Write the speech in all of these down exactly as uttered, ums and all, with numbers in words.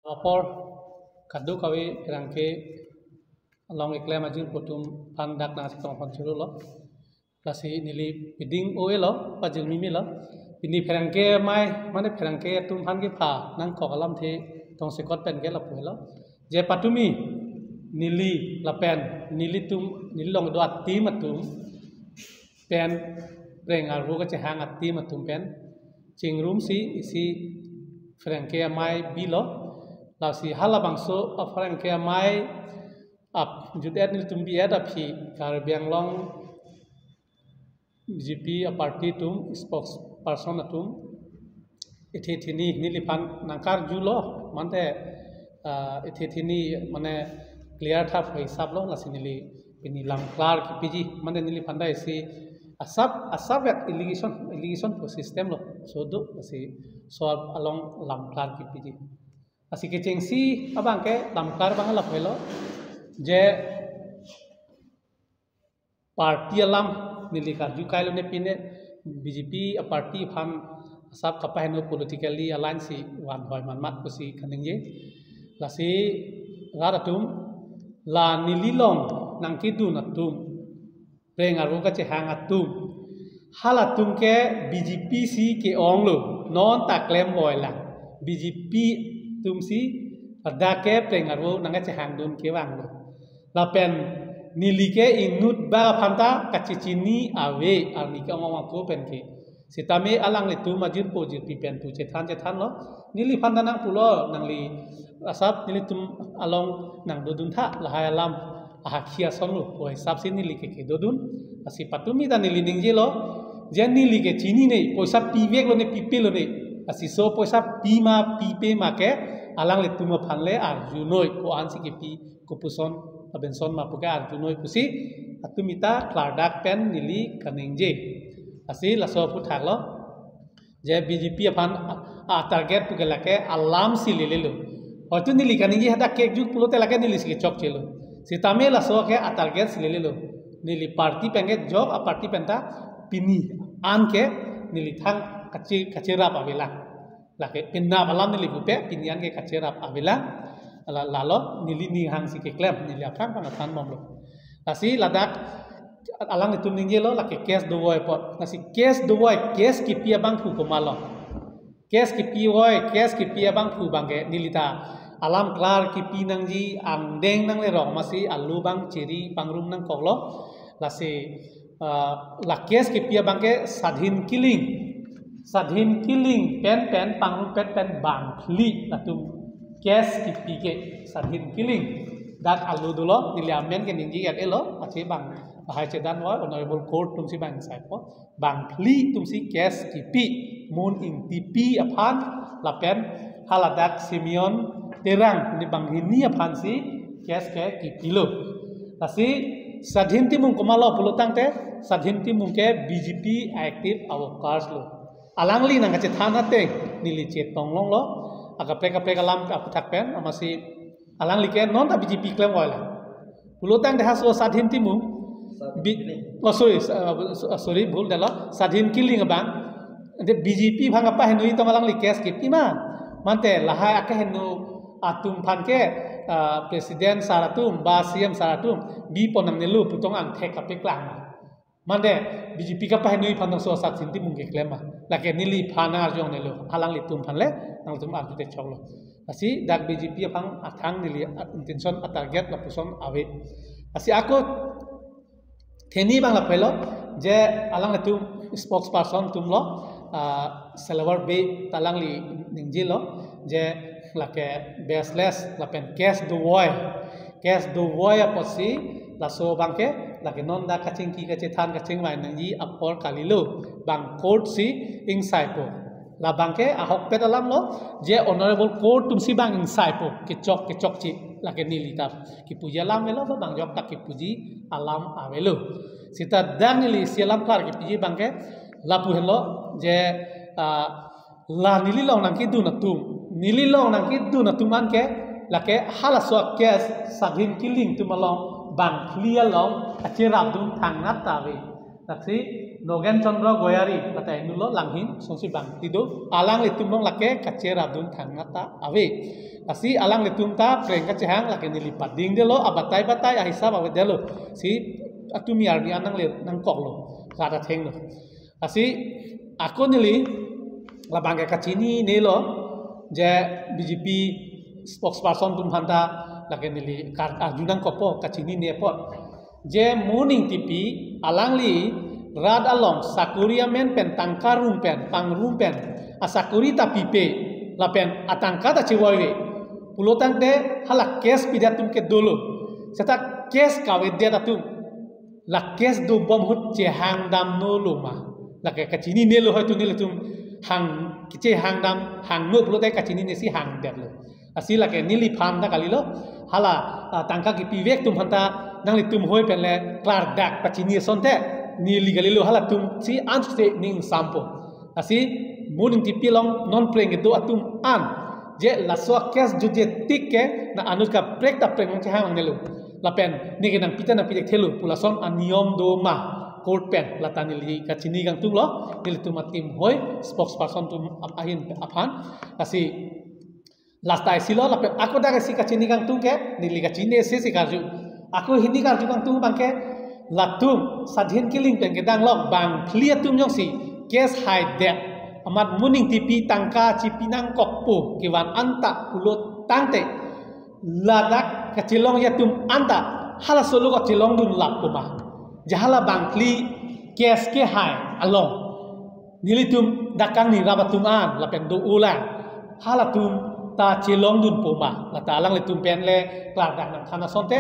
Apor kadokave pherangke along keklem ajirpo atum aphan dak nangchetongpon churolo. Lasi neli piding o-elo, pajirmi melo. Pini pherangke amei, mane pherangke atum aphan kepha nangkok alamthe tongsekot pen ke lapu helo. Je patumi neli lapen nelitum, neli along do a-team atum pen, preng arvo kachehang a-team atum pen chingrumsi isi pherangke amei bilo. Lasi halabangso apherangke amei ap jut-et nelitum bi-et aphi Karbi Anglong B J P a-party atum, spokesperson atum, ithi thini neliphan nangkarjulo, mante, ah, ithi thini mane clear tha hisap lo, lasi neli pini lamklar kipiji, mante neliphan ta isi asap, asap yak allegation, allegation pu system lo, so do, lasi so along lamklar kipiji. Lasi kechengsi abangke lamklar abang lapu helo, je party alam neli karju kailo ne pine, B J P a-party aphan asap kapaheno politically alliance si van hoi manmat pusi kaningje. Lasi rat atum, la neli along nangkedun atum, preng arvo kachehang atum, halatum ke B J P si ke-onglo, non ta klem boilang. B J P atumsi pada ke preng arvo nangkachehangdun kevanglo. Lapen neli ke inut bak aphan ta kachechini ave, arni ke-ong ong ako pen ke. Sitame alanglitum ajirpo jirpi pen tu chethan chethanlo. Neliphan ta nangpulo, nangli asap nelitum along nangdodun tha, lahai alam ahakhi asonlo pu hisapsi neli ke kedodun. Lasi patumi ta neli ningjelo, je neli ke chinine, poisa piveklo ne pipelo ne. Lasi so poisa pi ma pipe ma ke alanglitum aphan le arjunoi, ko-ansi kepi, kopuson abenson ma pu ke arjunoi pusi patumi ta klardak pen neli kaningje. Lasi laso aphuthak lo, je B J P aphan a, a-target pu ke lake alam si lelelo. Hoitu neli kaningje hadak kekjuk pulote lake neli si kechokchelo. Sitame laso ke a-target si lelelo. Neli party pen ke jok a-party pen ta pini an ke neli thang kache, kacherap avelang. Lake pinap alam neli pupe, pini an ke kacherap avelang. La, lalo neli ning hangsi keklem, neli aphrang phan athan bomlo. Lasi ladak alanglitum ningjelo, lake case dovoi apot. Lasi case dovoi, case kipi abangphu komatlo? Case kipi voi, case kipi abangphu abangke neli ta alam klar kipi nangji, angdeng nanglerok amatsi alu abang chiri pangrum nangkoklo. Lasi, ah, la case kipi abangke Sadhin Killing. Sadhin Killing pen pen pangrum pen pen bangphli latum case kipi ke Sadhin Killing. Dak alu dolo, neli amen ke ningje et-elo, ache bang, bahai chedan voi, Honorable Court atumsi bang saipo. Bangphli atumsi case kipi, Mon Ingtipi aphan, lapen haladak Simeon Terang, ne banghini aphansi case ke kipilo. Lasi Sadhin Timung komatlo pulo tangte, Sadhin Timung ke B J P active a-workers lo. Alangli nangkachethan ateng neli chetonglonglo, akaprek kaprek alam aphuthak pen, amatsi alangli ke non ta B J P klem voilang. Pulo tangte ha so Sadhin Timung, bi, oh, sorry, sa-, uh, sorry, bhul dalo, Sadhin Killing abang. Ante B J P aphan kapahenoi tong alangli case kipi ma. Mante lahai akeheno atum aphan ke, ah, President sir atum, ba C M sir atum bipon nangnelo pu tong angthek kapeklang. Mante B J P kapahenoi aphan tong so Sadhin Timung keklem ma. Lake neliphan arjongnelo, alanglitum aphan le nangtum arjute choklo. Lasi dak B J P aphan athang neli a-, intention a-target lapuson ave. Lasi ako theni abang lapu helo, je alanglitum spokesperson atum lo, ah, Silver Bey ta alangli ningjelo, je lake baseless lapen case dovoi. Case dovoi apotsi laso abangke lake non dak kachingki kachethan kachingvai nangji apor kalilo, bang court si ingsaipo. Labangke ahokpet alam lo, je Honorable Court atumsi bang ingsaipo, kechok kechokche, lake neli ta kipuji alam avelo, bang jokta kipuji alam avelo. Seta dak neli isi alam klar kipiji abangke lapu helo, je, ah, la neli along nangkedun atum, neli along nangkedun atum anke lake halaso case Sadhin Killing atum along bangphli along kacherapdun thangnat ta ave. Lasi Nogen Chandra Goyari, kata inulo Langhin, songsi bang tido, alanglitum along lake kacherapdun thangnat ta ave. Lasi alanglitum ta preng kachehang lake neli padingdelo, abatai batai ahisap avedetlo. Si atum arni an nangle nangkoklo, kata thengno. Lasi ako neli labang ke kachininelo, je B J P spokesperson atum aphanta lake neli kar-, arju nangkokpo, kachinine apot. Je Mo Ningtipi alangli rat along sakori amen pen tangka rum pen, pangrum pen, asakori ta pipe, lapen atangka ta chevoive pulo tangte hala case pidet atum ke dolo. Seta case kavedet atum la case dobom ahut chehangdamnolo ma? Lake kachininelo, hoitu nelitum hang, kechehangdam, hangno pulote kachinine si hangdetlo. Lasi lake neliphan ta kalilo, hala, ah, tangka kipivek atum aphanta nanglitum hoi pen le klardak pachini asonte, neli kalilo, halatum si ansi ning sampo. Lasi Mo Ningtipi along non preng kedo atum an, je laso case jutje tik ke na anut kaprek ta preng chehang nangnelo. Lapen neke nangpi ta nangpi thekthelo pu lason aniyom do ma court pen, lata neli kachini kangtunglo, nelitum a-team hoi spokesperson atum ap-, ahin aphan. Lasi last time silo, lapen ako dak isi kachini kangtung ke, neli kachini isi si karju. Ako hini karju kangtung abang ke, latum Sadhin Killing pen kedang lok bangphli atum jongsi case haidet, amat Mo Ningtipi tangka chipi nangkokpo kevan anta pulo tangte, ladak kachelongji atum anta halaso lo kachelongdun lappo ma? Je hala bangphli case kehai along nelitum dak kangni rap atum an lapen do-olang, halatum ta chelongdunpo ma? Lata alanglitum pen le klardak nangthan asonte,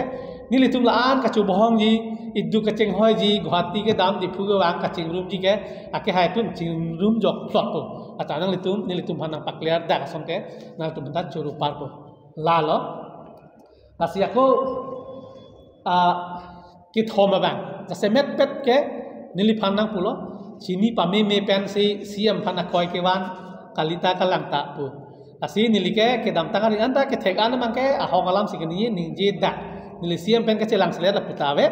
nelitum la-an kachobohongji, iduk kachinghoiji, Guwahati kedam, Diphu kevang kachingrumji ke, akehai atum chingrumjok plotpo. Lata nanglitum, nelitum aphan nangpaklardak asonte, nanglitum ta choro parpo. Lalo. Lasi ako, ah, kethom abang, jasemet pet ke neliphan nangpulo, chini pameme pensi C M aphan akoi kevan kalita kalangta pu. Lasi neli ke kedamtang ari anta kethek an abang ke ahok alam si keningje ningjedak. Neli C M pen kachelangselet lapu ta ave,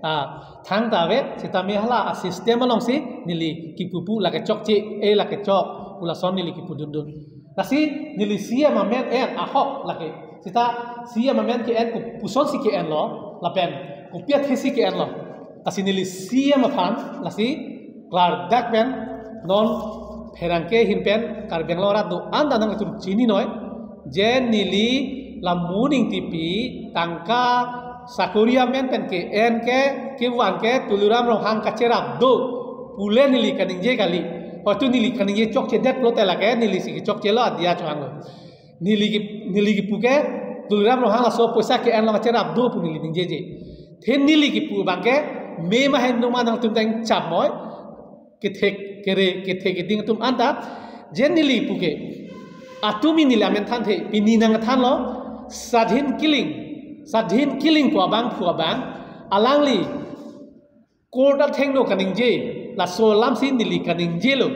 ah, thang ta ave, sitame hala a-system alongsi neli kipupu, lake chokche, eh, lake chok pu lason neli kipudundun. Lasi neli C M amen en ahok lake. Seta C M amen ke-en ko-, kosonsi ke-enlo, lapen kopi athesi ke-enlo. Lasi neli C M aphan, lasi klardak pen, non pherangke ahin pen, Karbi Anglong arat do-an ta nanglitum chininoi, je neli la Mo Ningtipi tangka sakori amen pen ke-en ke, kevan ke Tuliram Ronghang kacherap do pule neli kaningje kali. Hoitu neli kaningje chokchedet pulote lake neli si kechokchelo, adia chohanglo. Neli ki, neli kipu ke Tuliram Ronghang laso poisa ke-en along kacherap do pu neli ningjeje. The neli kipu abang ke mema heno ma nangtum tang chap moi. Kethek kere, kethek keding atum anta, je neli kipu ke, atumi neli amen thanthe, pini nangthanlo, Sadhin Killing, Sadhin Killing pu abang, pu abang, alangli court athengno kaningje, laso alamsi neli kaningjelo.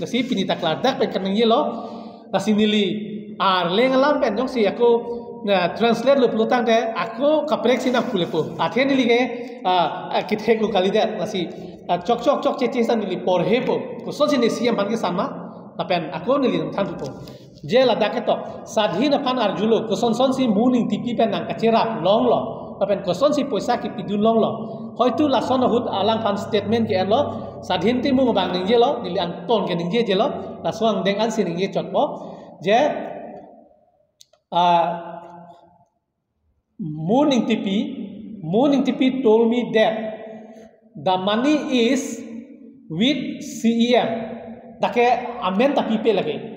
Lasi pini ta klardak pen kaningjelo. Lasi neli arleng alam pen jongsi ako, na, translate lo pulo tangte, ako kaprek si nangpulepo. Athe neli ke, ah, ah, ketheklo kalidet, lasi, ah, chok chok chokche chesa neli porhepo. Kosonsi ne C M aphan kesan ma, lapen ako neli nangthanpo. Je ladak ketok, Sadhin aphan arjulo, kosonsonsi Mo Ningtipi pen nangkacherap longlo, lapen kosonsi poisa kipidun longlo. Hoitu lason ahut alangphan statement ke-enlo, Sadhin Timung abang ningjelo, neli angton ke ningjejelo, laso angdeng ansi ningje chotpo. Je, ah, Mo Ningtipi, Mo Ningtipi told me that the money is with C E M. Dak ke amen ta pipe lake.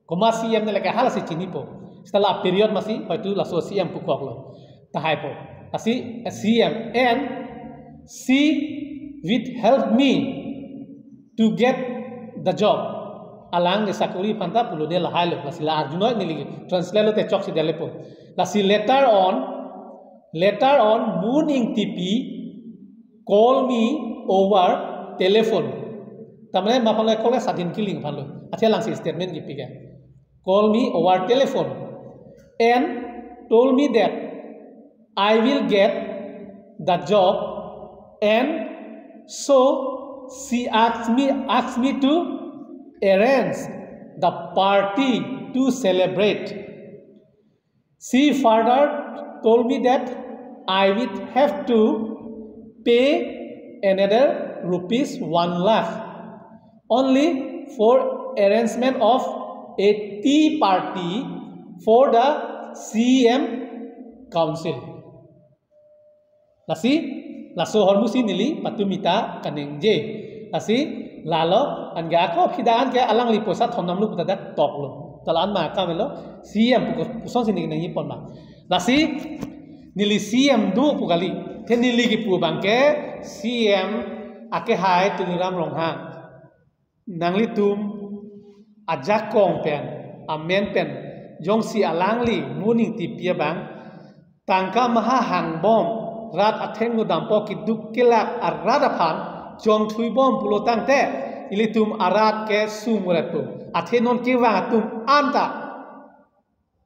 Komat C E M ne lake halasi chinipo. Seta la period masi, hoitu laso C E M pukoklo. Tahaipo. Lasi C E M and she will help me to get the job. Alangli sakori aphanta pulone lahailo. Lasi la arjunoi, neli translate lote choksi detlepo. Lasi later on, later on, Mo Ningtipi call me over telephone. Tamane ma aphanlo call ke, Sadhin Killing aphanlo. Athe alangsi statement kipi ke. Call me over telephone and told me that I will get the job and So she asked me asked me to arrange the party to celebrate. She further told me that I would have to pay another rupees one lakh only for arrangement of a tea party for the C M Council. Lasi, laso ahormu si neli patumi ta kaningje. Lasi, lalo, anke ako aphi dak anke alangli poisa thondamlo puta dak toklo. Tala an ma akam lo, C M pu ko-, kosonsi ningje nangji pon ma. Lasi, neli C M do pu kali. Te neli kipu abangke, C M akehai Tuliram Ronghang. Nanglitum ajakong pen, amen pen, jongsi alangli Mo Ningtipi abang tangka maha hangbom, rat athengno dampo keduk kelak arat aphan chongthuibom pulo tangte, ilitum arat ke sumuret pu. Athe non kevang atum anta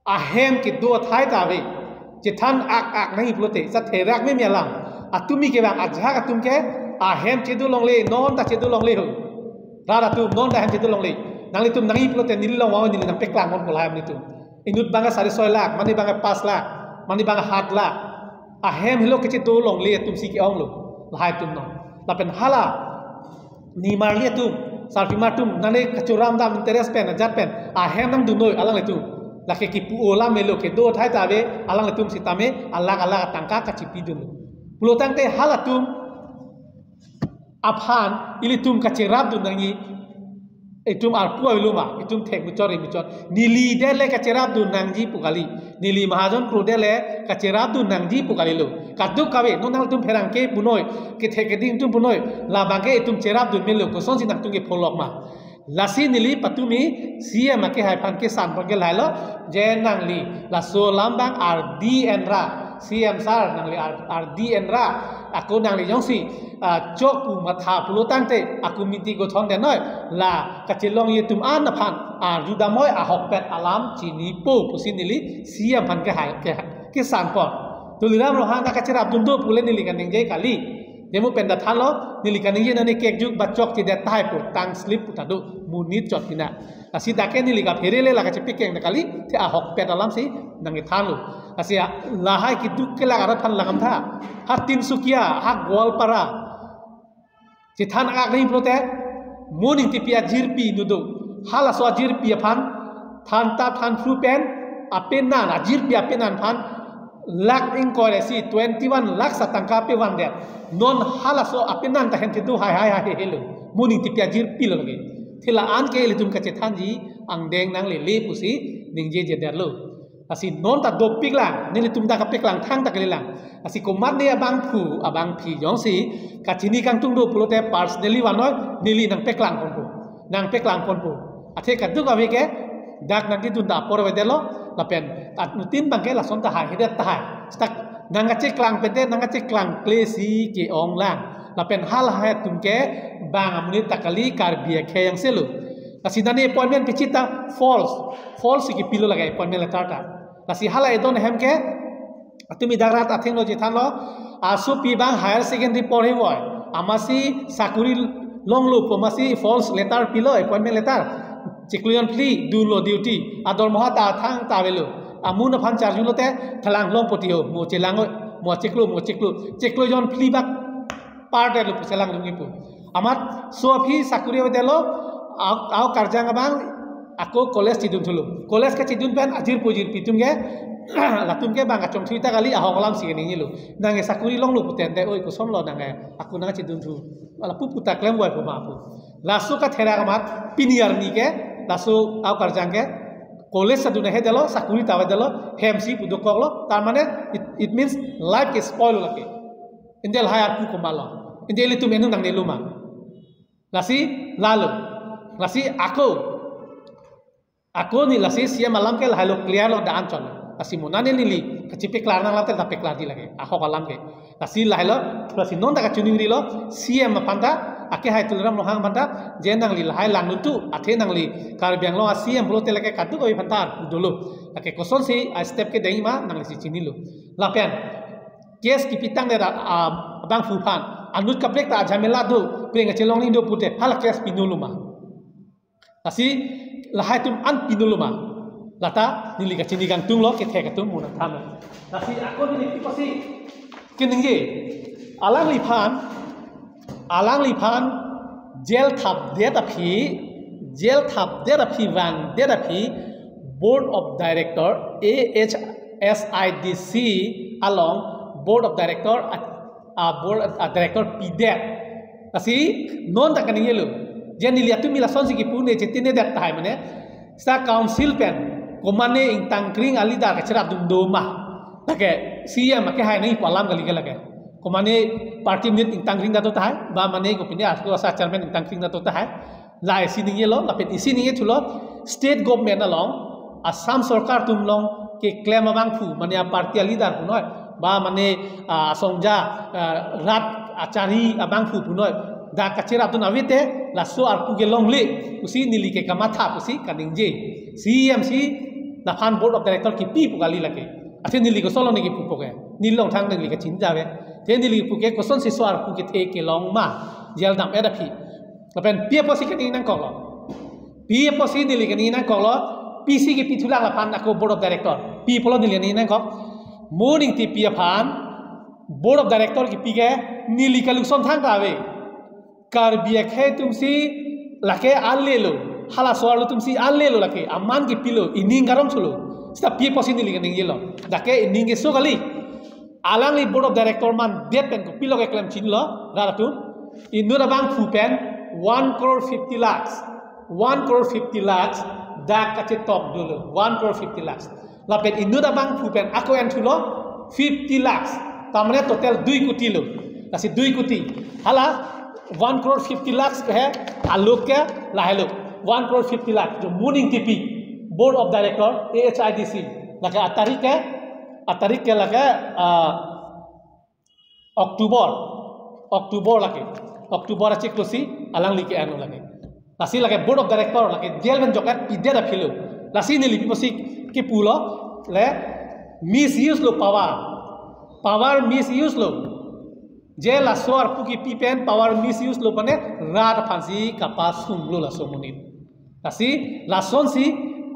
ahem kedo athai ta ave. Chethan ak ak nangji pulote, sa therak me mialam. Atumi kevang ajahak atum ke ahem chedo longle, non ta chedo longle ho. Rat atum non ta ahem chedo longle. Nanglitum nangji pulote neli long wang neli nangpeklang mon kolai atum. Inut abang sari soi lakh, mane abang pas lakh, mane abang hat lakh. Ahem helo kechedo longle atum si ke-onglo. Lahai atum non. Lapen hala nimarli atum, sarpimar atum, nane kachoram dam interest pen, ajat pen, ahem nangdun noi alanglitum. Lake kipu olam melo kedo athai ta ave, alanglitum sitame, alak alak atangka kachipidun. Pulo tangte halatum aphan, ilitum kacherapdun nangji, itum arpu avelo ma, itum thek muchot ri muchot. Neli dele kacherapdun nangji pu kali. Neli mahajon kru dele kacherapdun nangji pu kalilo. Kaduk kave, non nangtum pherangke punoi, kethek keding atum punoi, labangke itum cherapdun melo, kosonsi nangtum kepholok ma. Lasi neli patumi C M akehai aphan kesan pon ke lahailo, je nangli, laso alam abang ardi enra, C M sir nangli ar-, ardi enra, ako nangli jongsi, ah, chok pu matha pulo tangte, ako miti gothon den noi, la kachelongji atum an aphan arju damnoi, ahokpet alam chinipo pusi neli C M aphan kehai, ke, kesan pon. Tuliram Ronghang ta kacherapdun do pule neli kaningje kali. Demu pen ta thanlo, neli kaningje nani kekjuk bachok chedet tahai po, tang slip puta do, monit chot hina. Lasi dak ke neli kaphere le la kachepikeng ta kali, te ahokpet alam si nangkethanlo. Lasi a, lahai keduk kelak arat aphan langdam tha. Ha Tinsukia, ha Goalpara. Chethan ak nangji pulote, Mo Ningtipi ajirpi nu do. Halaso ajirpi aphan, thantap thanthu pen, apenan, ajirpi apenan aphan, lakh ingkoi ra isi, twenty one lakhs atangka pavandet. Non halaso apenan ta hem chedo hai hai hai helo. Mo Ningtipi ajirpi lo lake. Te la-an ke ilitum kachethanji angdeng nanglele pusi ningjeje detlo. Lasi non ta dopik lang, nelitum ta kapeklang thang ta kali lang. Lasi komatne abangphu, abangphi jongsi kachini kangtung do pulote personally vannoi, neli nangpeklang ponpo. Nangpeklang ponpo. Athe kaduk ave ke, dak nangkedun ta apor avedetlo, lapen anuttin abangke lason tahai, hedet tahai. Stak nangkacheklang pente, nangkacheklang kle si ke-ong lang. Lapen halahai atum ke bang amonit ta kali, Karbi akhei angselo. Lasi nani appointment pichit ta false. False si kepilo lake appointment letter ta. Lasi hala edon ahem ke, atumi dak rat athengno chethanlo, asopi abang higher secondary porhivoi, amatsi sakuri longlo pu amatsi false letter pilo, appointment letter. Chiklo jon phli dunlo duty, adormoha ta thangta avelo. Amun aphan charjulo te, thalang longpo ti ho, mo chelang oi, mo chiklo, mo chiklo, chiklo jon phli bak, part lo pu chelang longji pu. Amat so aphi sakuri avedetlo, a-, ako karjang abang, ako college chedun thulo. College kachedun pen ajirpo jirpi atum ke, latum ke bang kachongthui ta kali, ahok alam si keningjelo. Nang ke sakuri longlo pute te, oi kosonlo nang ke, ako nangchedun thu. Lapu puta klemvoi pu ma pu. Laso katherak amat, pini arni ke, laso ako karjang ke, college ta dun ahedetlo, sakuri ta avedetlo, hem si pu dokoklo, tar mane, it, it means life ke spoil lo lake. Ante lahai arpu komatlo. Ante ilitum enung nangnelo ma. Lasi lalo. Lasi ako. Ako neli lasi C M alam ke lahailo clear lo da anchot. Lasi mo nani neli kachepeklar nang latel ta peklarji lake. Ahok alam ke. Lasi lahailo, lasi non ta kachiningrilo, C M aphan ta, akehai Tuliram Ronghang aphan ta, je nangli lahai langdun thu, athe nangli Karbi Anglong a C M pulote lake kaduk ave aphan ta arpu dolo. Lake kosonsi a step kedengji ma nanglisi chinilo. Lapen, case kepitangdet a, a, abangphu aphan. Anut kaprek ta ajamela do, preng kachelong ni do pute, hala case pinulo ma. Lasi lahai atum an pinulo ma. Lata neli kachini kangtung lo, kethek atum mo nangthan. Lasi ako neli pi apotsi keningje. Alangliphan, alangliphan jail thapdet aphi, jail thapdet aphi, vangdet aphi, Board of Director, A H S I D C along Board of Director, a, a board, a director pidet. Lasi non ta kaningjelo. Je neli atum lasonsi kipu ne chetine det tahai mane. Seta council pen komatne ingtangkring a-leader kacherap dun do ma. Lake C E M akehai nangji pu alam kali ke lake. Komatne party minute ingtangkring ta do tahai. Ba mane kopine asko asa chairman ingtangkring ta do tahai. La isi ningjelo, lapen isi ningje thulo, state government along, Assam sorkar atum along keklem abangphu, mane a-party a-leader punoi, ba mane, ah, asongja, ah, rat achari abangphu punoi, dak kacherap dun ave te, laso arpu ke longle, pusi neli ke kamatha pusi kaningje. C E M si laphan Board of Director kipi pu kali lake. Athe neli kosonlo ne kipupo ke. Neli along thang neli kachini ta ave. Te neli kipu ke kosonsi so arpu kethe kelong ma. Jail damdet aphi. Lapen pi apotsi kaning nangkoklo. Pi apotsi neli kaning nangkoklo. Pisi kipi thulang laphan ako Board of Director. Pi pulo neli kaning nangkok. Mo Ningtipi aphan Board of Director kipi ke neli kaluson thang ta ave. Karbi akhei atumsi lake alelo. Halaso arlo atumsi alelo lake. Aman kipilo. Ining karong sulo. Seta pi apotsi neli kaningjelo. Dak ke ining keso kali. Alangli Board of Director mandet pen kopilo keklem chinilo, rat atum. Inut abangphu pen one crore fifty lakhs. One crore fifty lakhs dak kachetok dolo. One crore fifty lakhs. Lapen inut abangphu pen ako en thulo fifty lakhs. Tamane total dui koti lo. Lasi dui koti. Hala one crore fifty lakhs ke hai, alok ke lahelo. One crore fifty lakhs. Jo Mo Ningtipi, Board of Director, A H I D C. Lake atarik ke, atarik ke lake, ah, October. October lake. October achiklo si alangli ke-enlo lake. Lasi lake Board of Director lake jail pen jokak pidet aphilo. Lasi neli pi apotsi kipulo le misuse lo power. Power misuse lo. Je laso arpu kipi pen power misuse lo mane rat aphansi kapasunglo laso amonit. Lasi lasonsi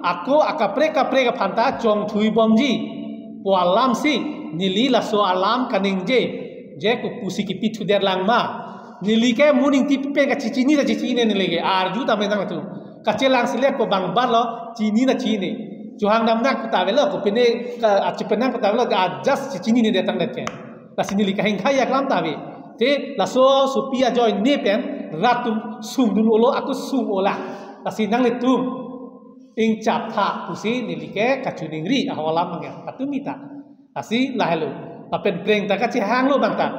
ako akaprek kaprek aphan ta chongthui bomji pu alamsi neli laso alam kaningje, je kopusi kipi thudet lang ma. Neli ke Mo Ningtipi pen kachechini ta chechini neli ke arju tame nangtum. Kachelang selet ko bang bar lo chini na chini. Chuhang damnak ta avelo kopine ka achipenang ta avelo ka just chechini ne detang det ke. Lasi neli kahingkhai aklam ta ave. Te laso sopi ajoine pen rat atum sungdun olo, ako sung ola. Lasi nanglitum ingchap tha pusi neli ke kachiningri aho alam mangya atum ita. Lasi lahelo. Lapen preng ta kachehanglo bang ta.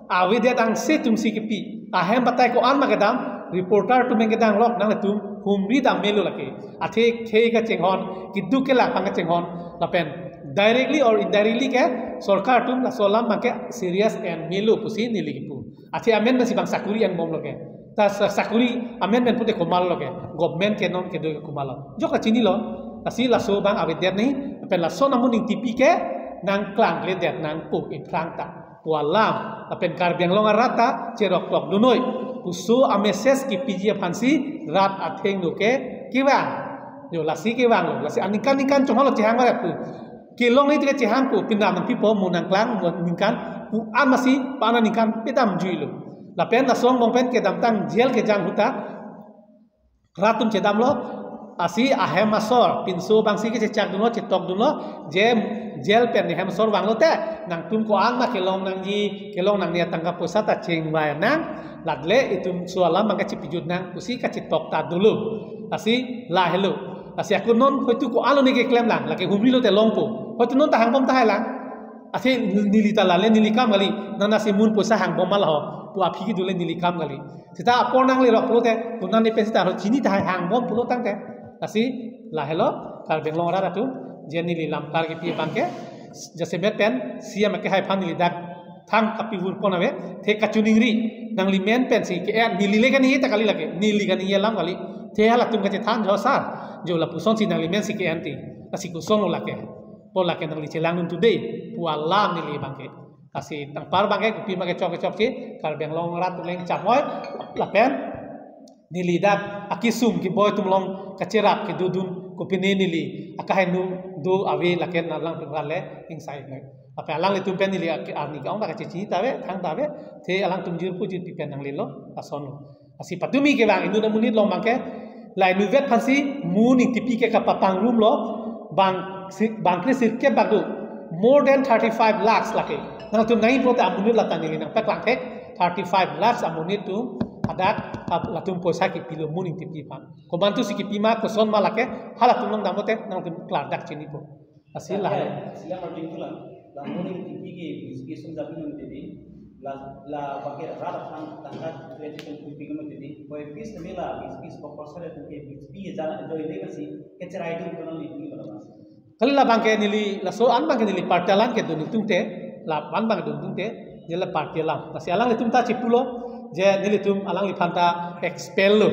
Avedet angse atumsi kipi. Ahem batai ko-an ma kedam, reporter atum pen kedam lok nanglitum humri dam melo lake. Athe khei kachinghon, keduk kelak abang kachinghon, lapen directly or indirectly ke sorkar atum laso alam abang ke serious en melo pusi neli kipu. Athe amen pensi bang sakuri enbomlo ke. Ta sa-, sakuri amen pen pute komatlo ke. Government ke non kedo ke komatlo. Jok kachinilo. Lasi laso abang avedet ni, lapen laso Mo Ningtipi ke nangklangkledet nangpo iphrang ta pu alam, lapen Karbi Anglong arat ta cheroktok dunnoi puso a-message kipiji aphansi rat athengno ke kevang. Jo lasi kevanglo, lasi aningkan ningkan chomalo chehang varet pu. Kelong ni tike chehang pu, pinam nangpipo, mo nangklang, mo ningkan, pu an masi, pa-an aningkan pedam juilo. Lapen laso angbong pen kedamtang jail kejang ahut ta, rat atum chedamlo, lasi ahem asor, pinso abangsi kechechak dunlo, chetok dunlo, je jail pen ahem asor vanglo te, nangtum ko-an ma kelong nangji, kelong nangne atangka poisa ta chingvai nang, latle itum so alam abang kachipijut nang, pusi kachetok ta dolo. Lasi lahelo. Lasi ako non hoitu ko-anlo ne keklem lang, lake humrilo te longpo. Hoitu non ta hangbom tahai lang. Athe neli ta lale neli kam kali, nana si mun poisa hangbom ma laho, pu aphi kedule neli kam kali. Seta apor nanglerok pulote, kunan ni pen seta aro chini tahai hangbom pulo tangte. Lasi lahelo, Karbi Anglong arat atum, je neli lamkar kipi abang ke, jasemet pen, C E M akehai aphan neli dak thang kapivur pon ave, the kachiningri, nangli men pensi ke, eh, neli le kaningje ta kali lake, neli kaningje alam kali, the halatum kachethan jo sar, jo lapusonsi nangli mensi ke-en ti, lasi kosonlo lake, pu lake nangli chelang dun today, pu alam neli abang ke. Lasi anpar abangke kopima kechok kechokche Karbi Anglong arat atum le ingcham oi, lapen neli dak akesung keboi atum along kacherap kedodun kopine neli akaheno do ave lake alangtum rat le ingsai noi. Lapen alanglitum pen neli ak-, arni ke-ong ta kachechini ta ave, thang ta ave, te alangtum jirpo jirpi pen nanglelo, lasonlo. Lasi patumi ke bang inut amonit along abangke, la inutvet aphansi Moon Engtipi ke kapapangrumlo, bang si, bang kre sirkep bak do, more than thirty-five lakhs lake. Nangtum nangji pulote amonit lata neli nangpaklang thek, thirty-five lakhs amonit atum hadak, hap, latum poisa kepilo Moon Engtipi aphan. Komantusi kepima, kosonma lake, halatum along damlote nangtum klardak chinipo. Lasi la. Ya, sila marjing tu la. La Moon Engtipi ke B J P sung jabi nung tadi. La, la pakai rat aphan tangka twenty twenty nung tadi. Koi fees kami la B J P spokesperson itu ke B J P ya jalan join deh masih kecerai itu kono li ini pada mas. Kali la abangke neli, laso an abangke neli party alam kedo ningtungte, la an abangke do ningtungte, je la party alam. Lasi alanglitum ta chipulo, je nelitum alangliphan ta expel lo,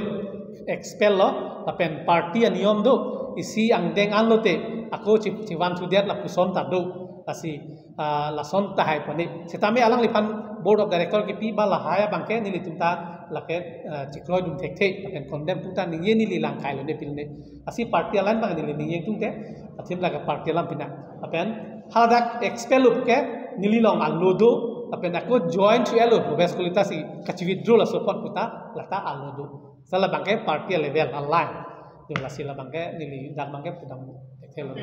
expel lo, lapen party aniyom do, isi angdeng anlote, ako chi, chivan thudet lapuson ta do, lasi, ah, lason tahai pone. Setame alangliphan board of director kepi ba lahai abangke nelitum ta lake, ah, chikroidun thekthe, lapen condemn pu ta ningje neli langkai lone pilone. Lasi party alam abang neli ningje tungte, athim lake party alam pina. Lapen hadak expel lo ke neli along alo do, lapen ako join thu elo, Bhupesh Kalita si kachi-withdraw laso apot pu ta, lata alo do. Sala abangke party level alam. Yo lasi la abangke neli dak abangke pudam thekthe lo.